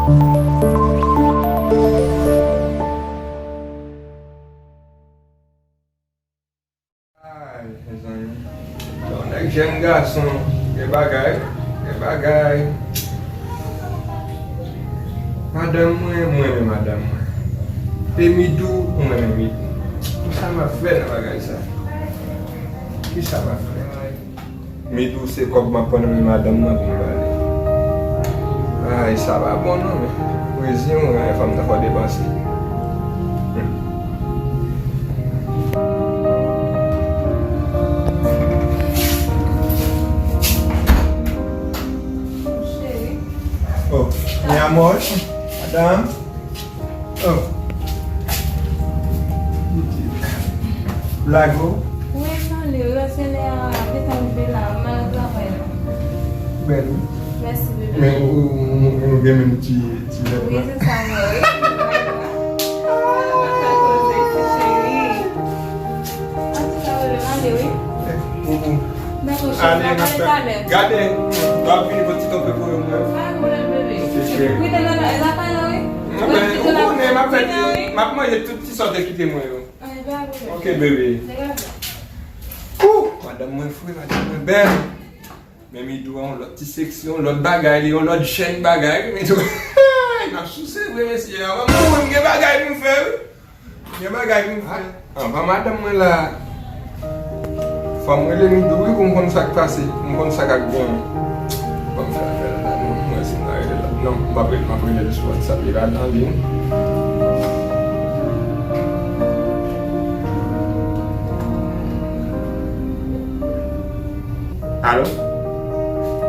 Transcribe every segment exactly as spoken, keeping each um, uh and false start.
Ay, mezanmi. Yon nèg jèn gason, gen bagay, gen bagay. Madanm mwen, mwen renmen madanm mwen. E Midou, mwen renmen Midou. Kisa m ap fè nan bagay sa? Kisa m ap fè? Midou se kòb m ap pran nan men madanm mwen pou m ba li. Ay, sa pa bon non, men. Reziyen w, fanm nan fò depanse. Hmm. Oh, mi amor, madame. Oh. Blago. Wi, mwen li, wi, se lè a, gentan rive la, m al travay la. Bèl, wi. Mèsi, bebe. Men ou, ou, ou, ou gen menm ti, ti lèt la. Wi, se sa, mwen, wi. An tou ka, bebe, m ale, wi. Ou, ou. Dakò, cheri, n ap pale talè. Gade, w ap vini pou ti tonpe pou yo, mwen. Pa gen pwoblèm, bebe. Ok, cheri. Wi, nan, nan, nan, e lakay la, wi. Non, men, ou konnen, m ap fè ti, m ap manje tout ti sòs de kite mwen yo. Ay, pa gen pwoblèm. Ok, bebe. Kou! Madanm mwen fre, madanm mwen bèl. Men Midou a yon lòt ti seksyon, yon lòt bagay, li yon lòt jèn bagay, Midou. M ap souse vre, mesye. Anvan m mouri, m gen bagay pou m fè, wi. Gen bagay pou m fè. Anvan madanm mwen la, fò m rele Midou wi pou m konn sa k pase, pou m konn sa k ap genyen. Ban m fè apèl la non, m wè si m ka rele l. Non, m ap rele, m ap rele l sou WhatsApp, li pa nan liy. Alo?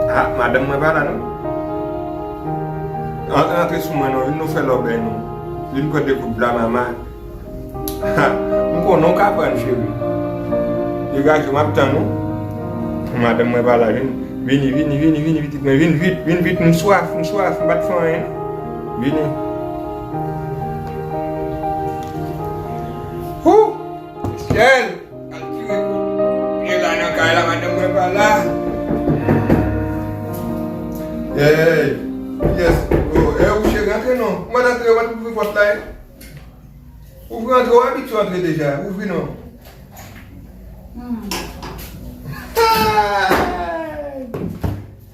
Ah, madanm mwen pa la non. An-, antre sou mwen non, vin nou fè lòbèy non. Vin pran de kout bla mama. Ha, m konnen w ka pran l, cheri. Degaje w, m ap tann ou. Madanm mwen pa la, vin, vini, vini, vini, vini, pitit mwen, vin vit, vin vit, m swaf, m swaf, m pa t fè anyen non. Vini. Hou! Michel! Al tire kout pye la nan kay la, madanm mwen pa la. Hey, kiyès? Oh, eh, ou cheri, antre non. Ou mèt antre, ou mèt ouvri pòt la, eh. Ouvri, antre, ou abitye antre deja. Ouvri non. Hmm.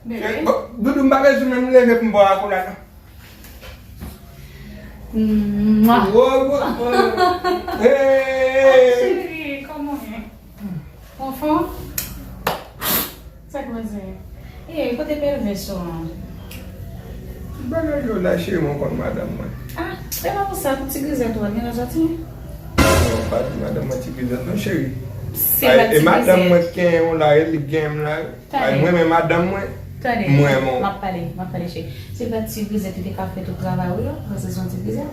Bebe. Bon, Doudou, m pa bezwen menm leve pou m ba w akolad non. Mwa. Wo, wo, wo. Hey. Cheri, kòman w ye? Anfòm? Sa k pase? E, kote pèl vès ou an? Bagay yo la, cheri, mwen konn madanm mwen. Ah, e pa pou sa, pou ti grizèt ou a, gen lè sòti? Non, pa di madanm mwen ti grizèt non, cheri. Se pa ti grizèt. E madanm mwen ki gen yon la, e li gen m la. Ay, mwen men madanm mwen. Tande, m ap pale, m ap pale, cheri. Se pa ti grizèt ou te ka fè tout travay ou yo, paske se yon ti grizèt.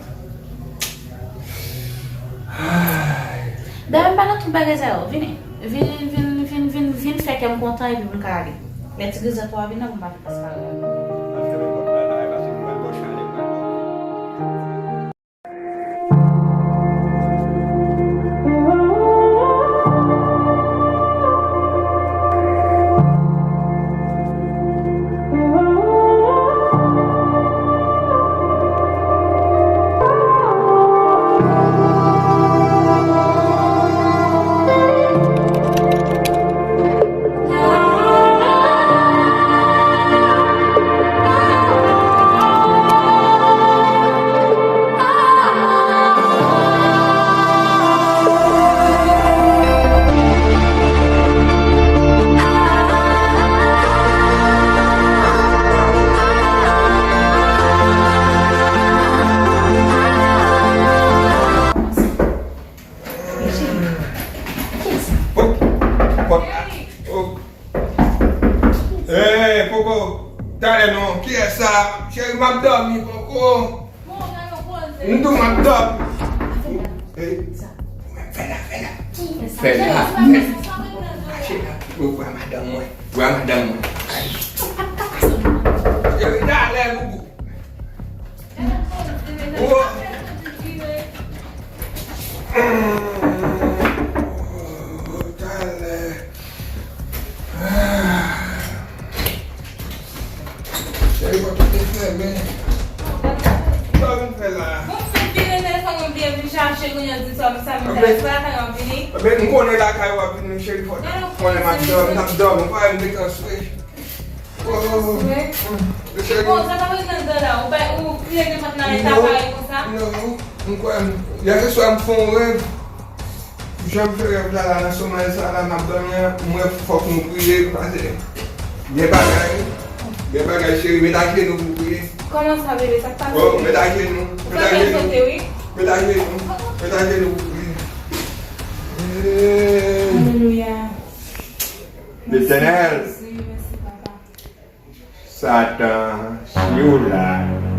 Dayè, m pa nan tout bagay sa yo. Vini, vin, vin, vin, vin, vin fè kè m kontan epi pou m ka ale. Lè ti grizèt ou a vin nan, pou m pa fè kras parèy. Al fèmen pòt la, dayè, paske m pral ba w chalè, m pral ba w. Hey, Koko, talè non. Kiyès sa? Cheri, m ap dòmi, Koko. M di w m ap dòmi. Hey, fè la, fè la. Fè la. Mache la. Bwa madanm mwen. Bwa madanm mwen. Cheri, talè, boubou. Talè. Cheri, pòt la te fèmen. Cheri, kounye a di sa, sa vin fè, se pa lakay w ap vini. Men m konnen lakay w ap vini, cheri, fò. Konnen m ap dòmi, m ap dòmi, ou pa wè m dekonstwe. Oh, cheri. Bon, sa pa vin nan dan la, ou pa, ou kriye devan nan eta parèy konsa. Non, m kwè, m, yè swa m fè yon rèv. Jan m fè rèv la, la, nan somèy sa, la, m ap dòmi an, m wè fòk nou priye, pase. Gen bagay, gen bagay, cheri, met ajenou pou priye. Kòman sa, bebe? Sa k pase? Oh, met ajenou, met ajenou. Ou fè m sote, wi. Met ajenou, met ajenou pou priye. Hey. Alelouya. Letènèl. Mèsi, Jezi, mèsi, papa. Satan, si w la,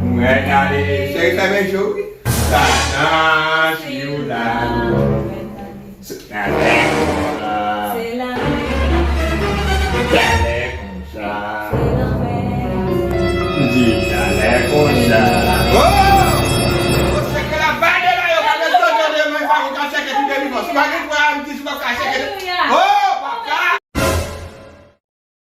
mwen ale. Cheri, fèmen je w, wi. Satan, si w la. Talè konsa. Talè konsa. Di talè konsa.